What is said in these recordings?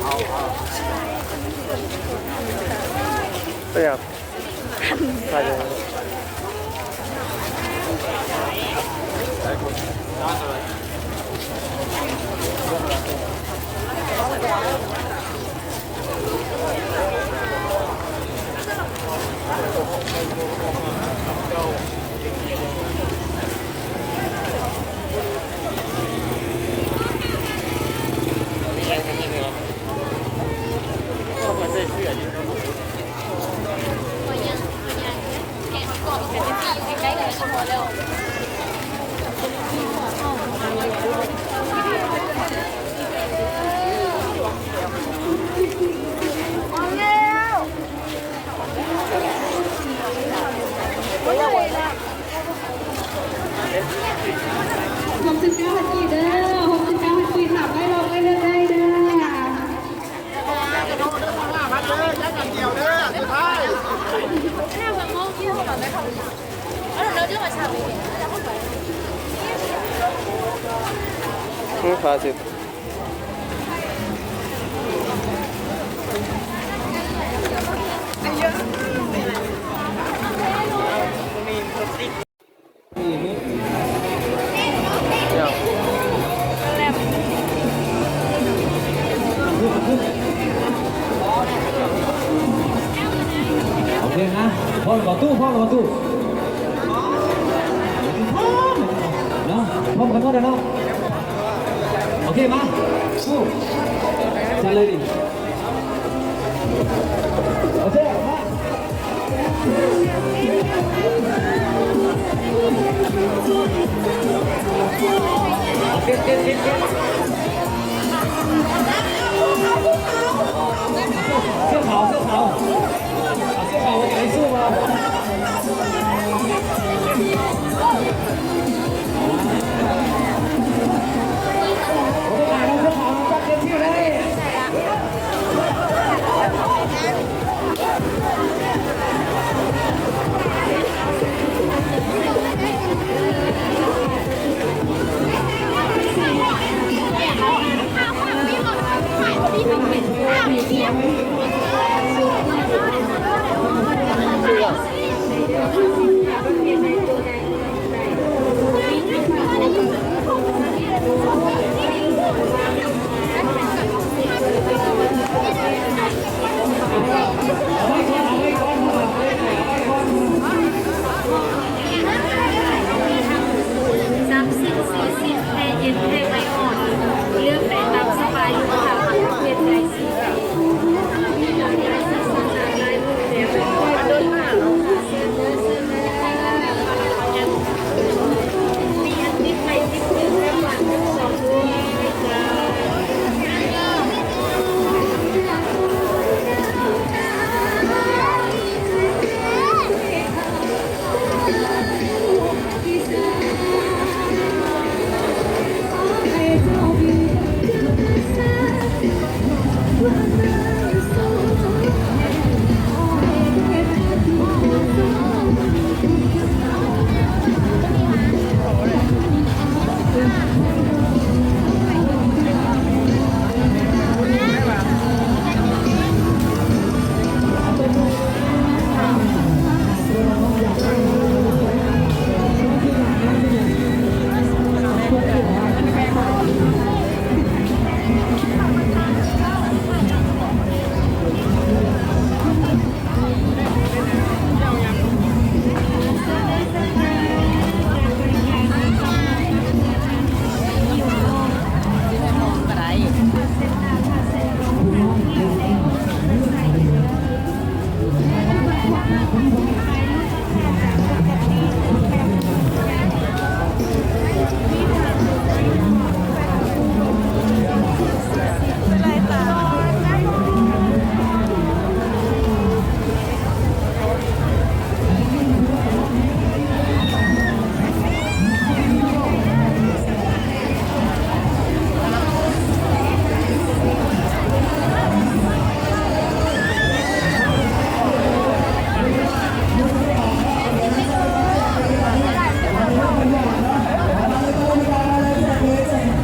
ເປັນຫຍັງ? ຫົກສິບເກົ້າພັນກີບເດີ ຫົກສິບເກົ້າພັນກີບ ສາມຮ້ອຍລອບໄວ້ເລີຍໄດ້ເດີ. ອືມ ພາສິ ໂອເຄນະ ພ້ອມແລ້ວບໍ່ຕູ້ ພ້ອມແລ້ວບໍ່ຕູ້ ເນາະ ພ້ອມກັນໝົດແລ້ວເນາະ. ໂອເຄ ມາ ສູ້ ຈັດເລີຍດິ ໂອເຄ ມາ. ເສື້ອຂາວ ເສື້ອຂາວ ເສື້ອຂາວ ເອົາໃຈສູ້ວ່າ. ສາມສິບ ສີ່ສິບ ແພເຢັນ ແພໄວອ່ອນ ເລືອກໄດ້ຕາມສະບາຍລູກຄ້າ ເປັນໃດ.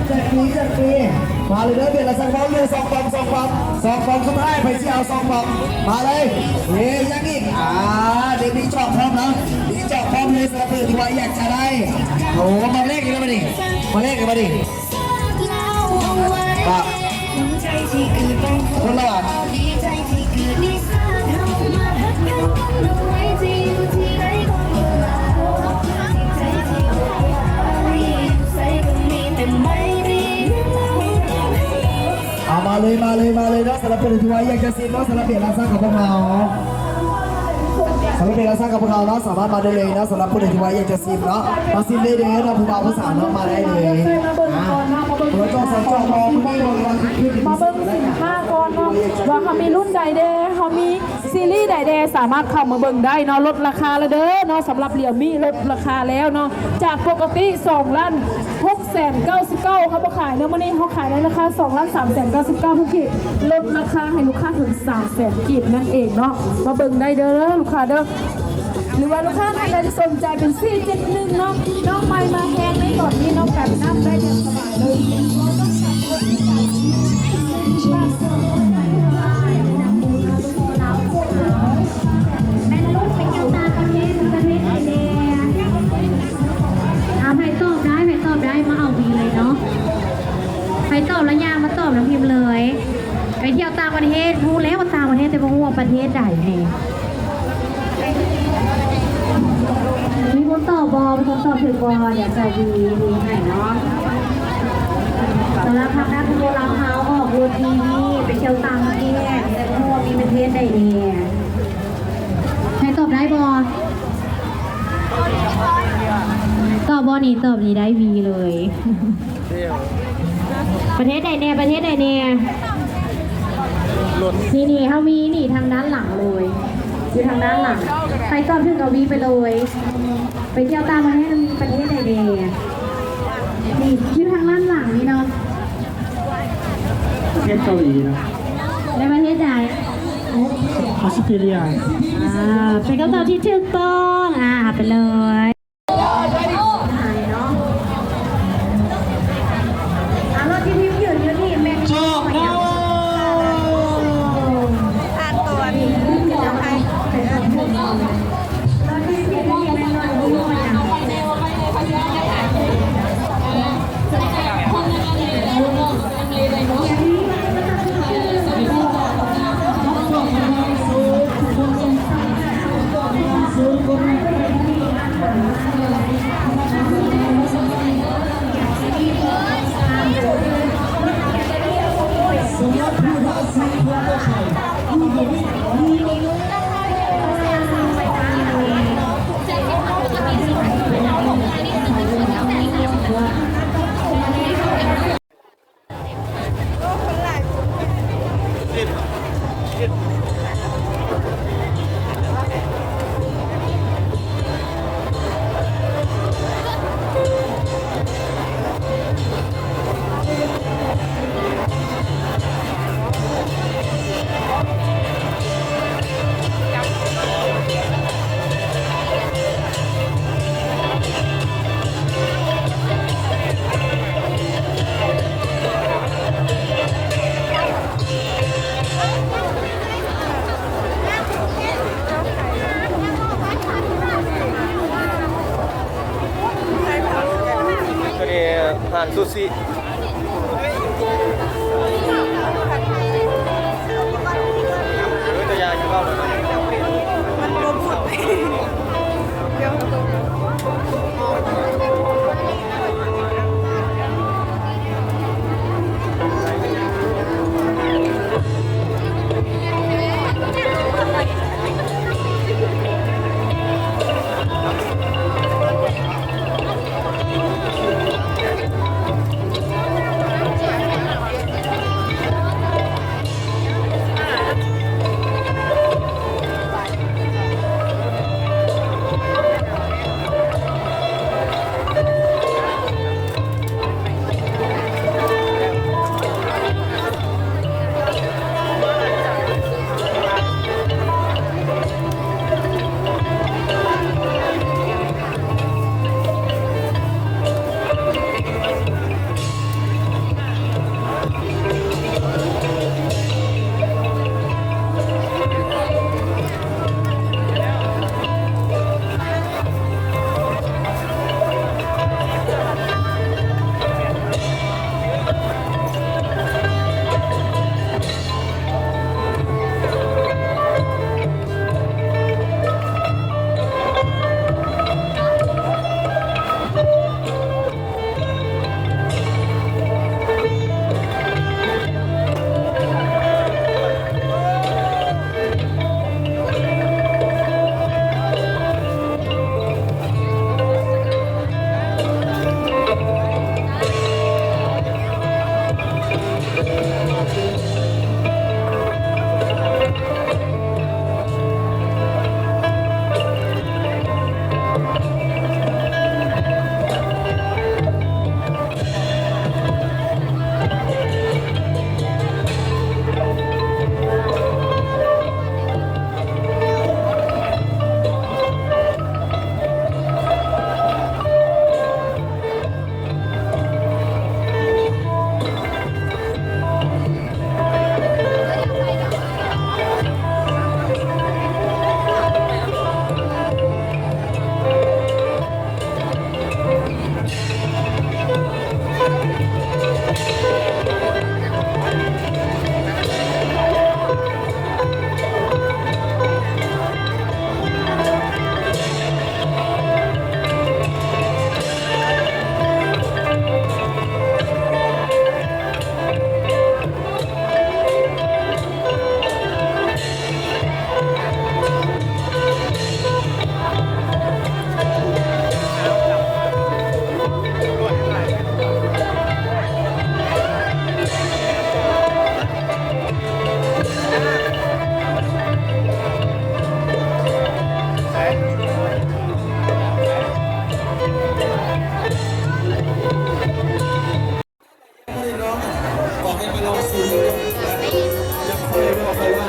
ແຈກຟຣີ ແຈກຟຣີ. ມາເລີຍເດີ ເບຍລະສັງ ເວົ້າຢູ່ ສອງປອງ ສອງປອງ ສອງປອງສຸດທ້າຍ ໃຜຊິເອົາສອງປອງ ມາເລີຍ. ເອີ ຍັງອີກ ອ່າ ເດມີຈອກພ້ອມເນາະ ມີຈອກພ້ອມເລີຍ ສຳລັບເພິ່ນທີ່ວ່າຢາກຈະໄດ້. ໂອ້ ມາແລກອີກແລ້ວບັດນີ້ ມາແລກອີກບັດນີ້. ວ່າຄົນລະວ່າ ເອົາ ມາເລີຍ ມາເລີຍ ມາເລີຍເນາະ ສຳລັບຜູ້ໃດທີ່ວ່າຢາກຈະຊິມເນາະ ສຳລັບເບຍລະສັງຂອງພວກເຮົາ ສຳລັບເບຍລະສັງຂອງພວກເຮົາເນາະ ສາມາດມາໄດ້ເລີຍເນາະ ສຳລັບຜູ້ໃດທີ່ວ່າຢາກຈະຊິມເນາະ ມາຊິມໄດ້ເດີເນາະ ຜູ້ບ່າວຜູ້ສາວເນາະ ມາໄດ້ເລີຍ. ອ່າ ມາເບິ່ງສິນຄ້າກ່ອນເນາະ ວ່າເຮົາມີລຸ້ນໃດແດ່ ເຮົາມີຊີຣີໃດແດ່ ສາມາດເຂົ້າມາເບິ່ງໄດ້ເນາະ ລົດລາຄາແລ້ວເດີເນາະ ສຳລັບ Realme ລົດລາຄາແລ້ວເນາະ ຈາກປົກກະຕິສອງລ້ານຫົກແສນເກົ້າສິບເກົ້າ ເຮົາບໍ່ຂາຍເນາະ ມື້ນີ້ເຮົາຂາຍໃນລາຄາສອງລ້ານສາມແສນເກົ້າສິບເກົ້າພັນກີບ ລົດລາຄາໃຫ້ລູກຄ້າເຖິງສາມແສນກີບນັ້ນເອງເນາະ ມາເບິ່ງໄດ້ເດີລູກຄ້າເດີ. ຫຼືວ່າລູກຄ້າທ່ານໃດທີ່ສົນໃຈເປັນສີ່ເຈັດໜຶ່ງເນາະ ນ້ອງໃໝ່ມາແຮງໃນຕອນນີ້ເນາະ ກັນນ້ຳໄດ້ຢ່າງສະບາຍເລີຍ. ແມ່ນລູກໄປທ່ຽວຕ່າງປະເທດ ປະເທດໃດແດ່? ອ່າ ໃຜຕອບໄດ້ ໃຜຕອບໄດ້ ມາເອົາ V ເລີຍເນາະ. ໃຜຕອບແລ້ວຍ່າງມາຕອບນຳພິມເລີຍ. ໄປທ່ຽວຕ່າງປະເທດ ຮູ້ແລ້ວວ່າຕ່າງປະເທດ ແຕ່ບໍ່ຮູ້ວ່າປະເທດໃດແດ່. ມີຄົນຕອບບໍ່? ມີຄົນຕອບຖືກບໍ່? ດຽວຈະ V V ໃຫ້ເນາະ. ສຳລັບທາງດ້ານພວກເຮົາ ອອກລົດ E V ໄປທ່ຽວຕ່າງປະເທດ ແຕ່ບໍ່ຮູ້ວ່າມີປະເທດໃດແດ່. ໃຜຕອບໄດ້ບໍ່? ຕອບບໍ່ນີ້? ຕອບນີ້ໄດ້ V ເລີຍ. ປະເທດໃດແດ່? ປະເທດໃດແດ່? ນີ້ໆ ເຮົາມີນີ້ທາງດ້ານຫຼັງເລີຍ ຢູ່ທາງດ້ານຫຼັງ. ໃຜຕອບຖືກເອົາ V ໄປເລີຍ. ໄປທ່ຽວຕ່າງປະເທດ ມີປະເທດໃດແດ່? ນີ້ ຢູ່ທາງດ້ານຫຼັງນີ້ເນາະ. ປະເທດເກົາຫຼີເນາະ. ແລະປະເທດໃດ? ອອສເຕຣເລັຽ. ອ່າ ເປັນຄຳຕອບທີ່ຖືກຕ້ອງ. ອ່າ ເອົາໄປເລີຍ. ຈອກດາວ. ໃຫ້ມາລອງຊີມ ຈະຄ່ອຍບອກໄປວ່າ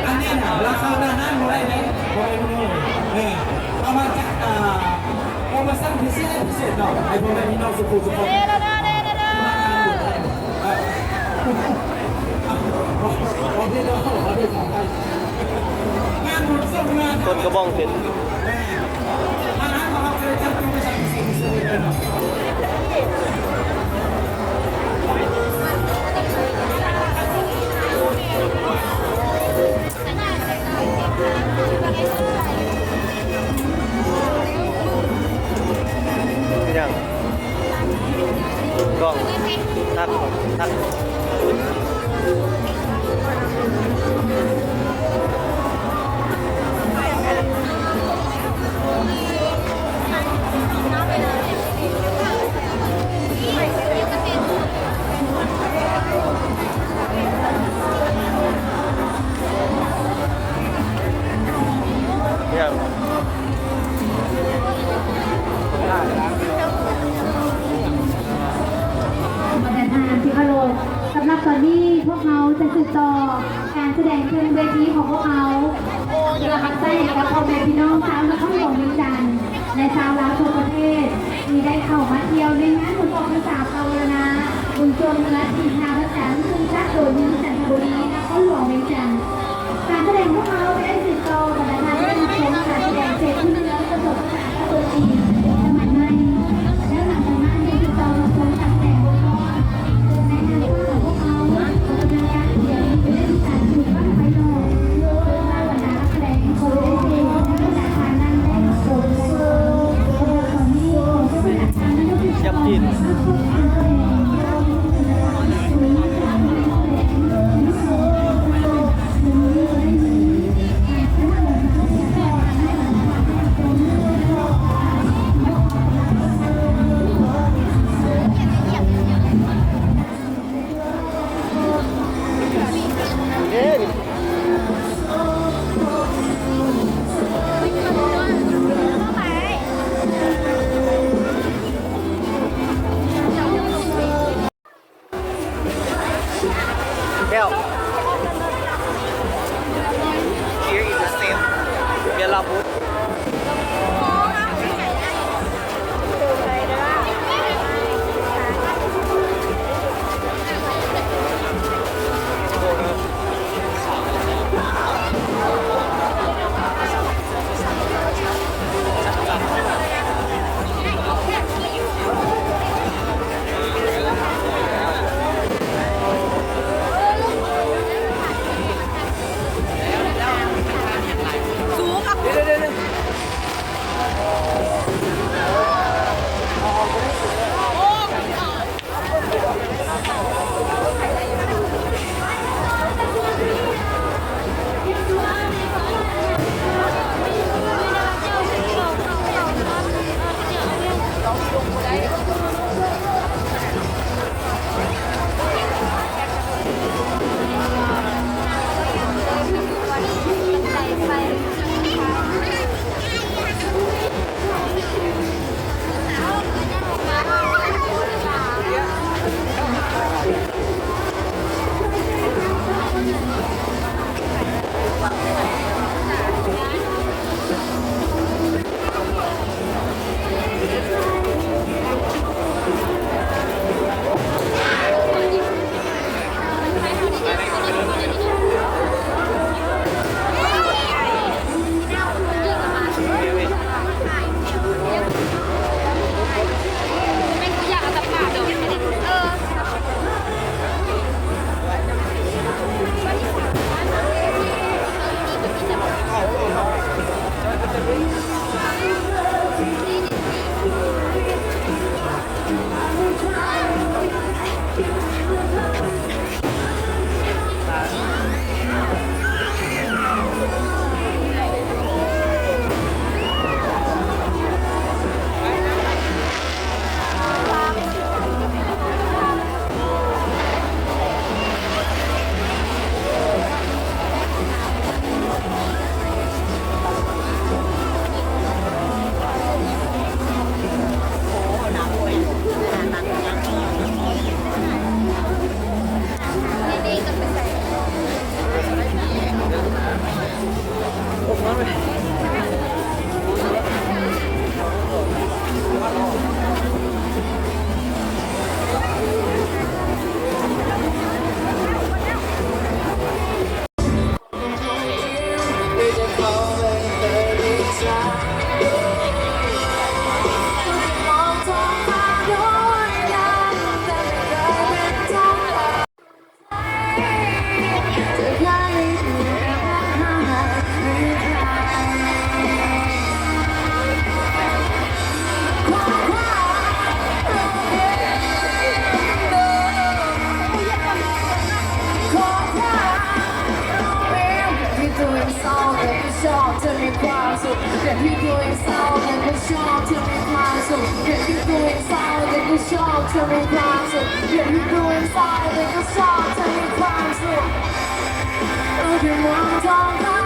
ອັນນີ້ນະ ລາຄາໜ້າຮ້ານບໍ່ໄດ້ເດ້ ບໍ່ໄດ້ເລີຍ ເອີ ເອົາມາຈາກ ໂປຣໂມຊັນພິເສດ ພິເສດເນາະ ໃຫ້ພໍ່ແມ່ພີ່ນ້ອງສູ່ຜູ້ສູ່ຄົນ ຕົ້ນກະບອງເປັນ ຫຍັງ ກ້ອງ ຕັກ ຕັກ ຫຍັງ ບັນດາທ່ານທີ່ເຄົາລົບ, ສຳລັບຕອນນີ້ພວກເຮົາຈະສືບຕໍ່ການສະແດງຂຶ້ນເວທີຂອງພວກເຮົາ ເພື່ອຮັບໃຊ້ໃຫ້ກັບພໍ່ແມ່ພີ່ນ້ອງຊາວນະຄອນຫຼວງວຽງຈັນ ແລະ ຊາວລາວທົ່ວປະເທດ ທີ່ໄດ້ເຂົ້າມາທ່ຽວໃນງານບຸນອອກພັນສາປາວະລະນະ ບຸນຊ່ວງເຮືອທີຫ້າພະຈັນ ຊຶ່ງຈັດໂດຍເມືອງຈັນທະບູລີ ນະຄອນຫຼວງວຽງຈັນ. ການສະແດງຂອງເຮົາໄດ້ສືບຕໍ່ບັນດາທ່ານໄດ້ຮັບຊົມການສະແດງເສດພື້ນເມືອງປະສົມປະສານກັບດົນຕີສະໄໝໃໝ່ ແລ້ວຫຼັງຈາກນັ້ນຍັງສືບຕໍ່ຮັບຊົມການສະແດງບົດກອນ ເຊິ່ງໃນງານຂອງພວກເຮົາກຳລັງການຂຽນເລື່ອງການຈູດບັ້ງໄຟນອກ ເຊິ່ງວ່າບັນດານັກສະແດງຂອງເລເຊ ແລະ ບັນດາທ່ານນັ້ນໄດ້ຮັບຊົມແລ້ວ. ສຳລັບຕອນນີ້ຂໍເຊີນບັນດາທ່ານໄດ້ລົງ ຈຳຕິນ ແກ້ວ Here is the same. ເບຍລາບຸດ. ສູງຄັບ. เศร้าแต่ก็ชอบเธอมีความสุข เก็บที่ตัวเองเศร้าแต่ก็ชอบเธอมีความสุข เก็บที่ตัวเองเศร้าแต่ก็ชอบเธอมีความสุข เก็บที่ตัวเองเศร้าแต่ก็ชอบเธอมีความสุข เราแค่มองท้องฟ้า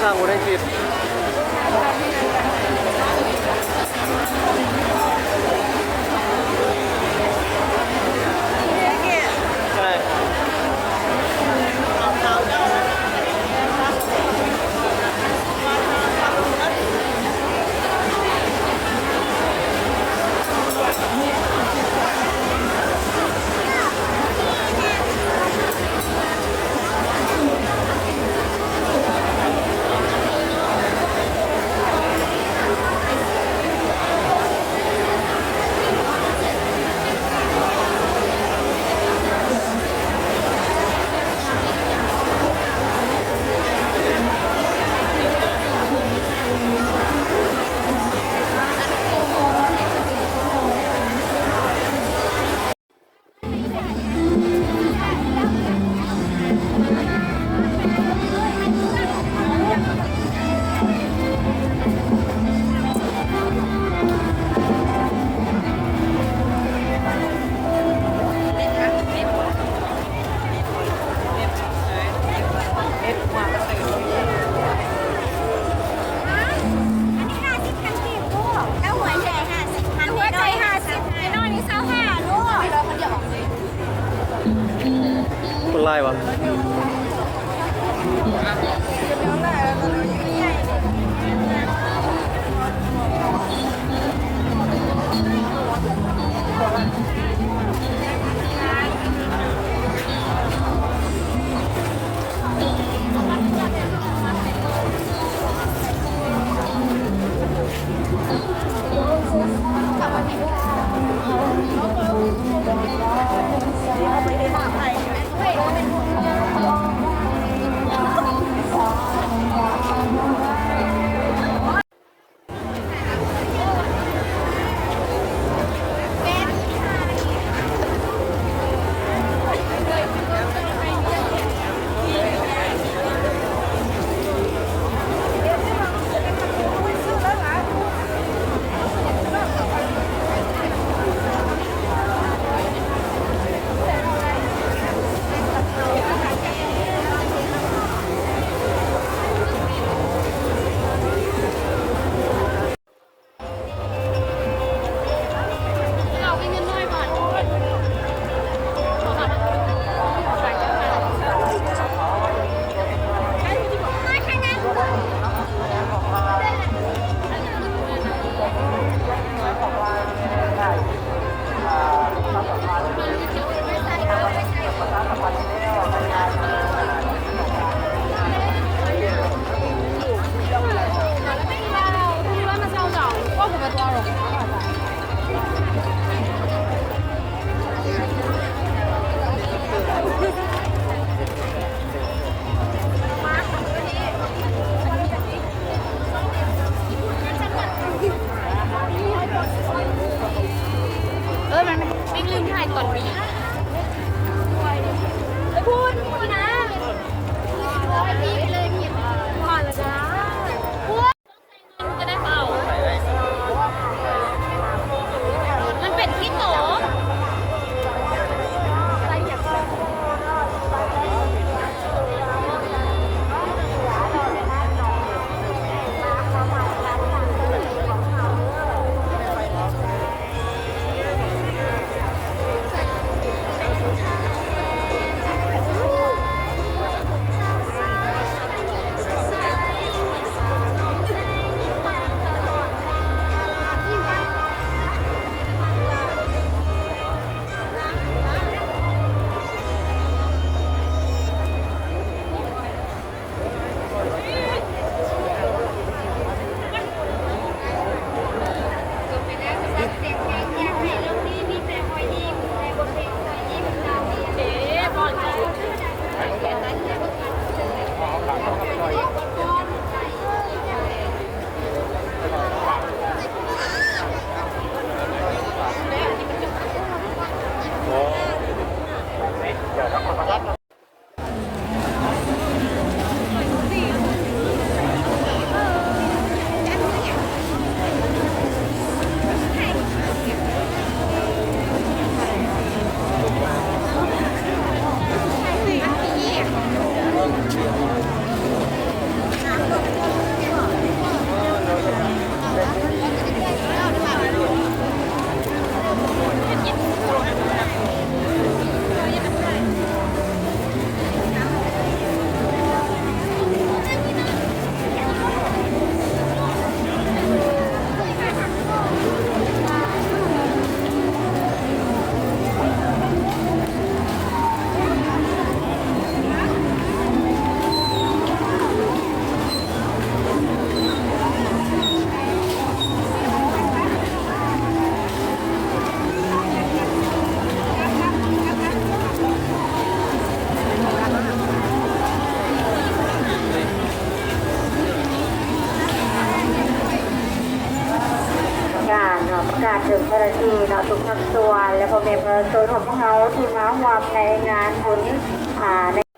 ທາງບໍ່ໄດ້ຕິດ.ຄົນຫຼາຍວະ? ເອີ ມັນເປັນລືມຖ່າຍຕອນນີ້ ໄປພຸ້ນ ພຸ້ນນະ ໂອ້ຍ ດີໄປເລີຍ ມີຄວັນແລ້ວຈ້າ. ມັນເປັນທີ່ໂຕ. ການເນາະ ປະກາດເຖິງເຈົ້າໜ້າທີ່ເນາະ ທຸກພາກສ່ວນ ແລະ ພໍ່ແມ່ປະຊາຊົນຂອງພວກເຮົາທີ່ມາຮ່ວມໃນງານບຸນ ອາ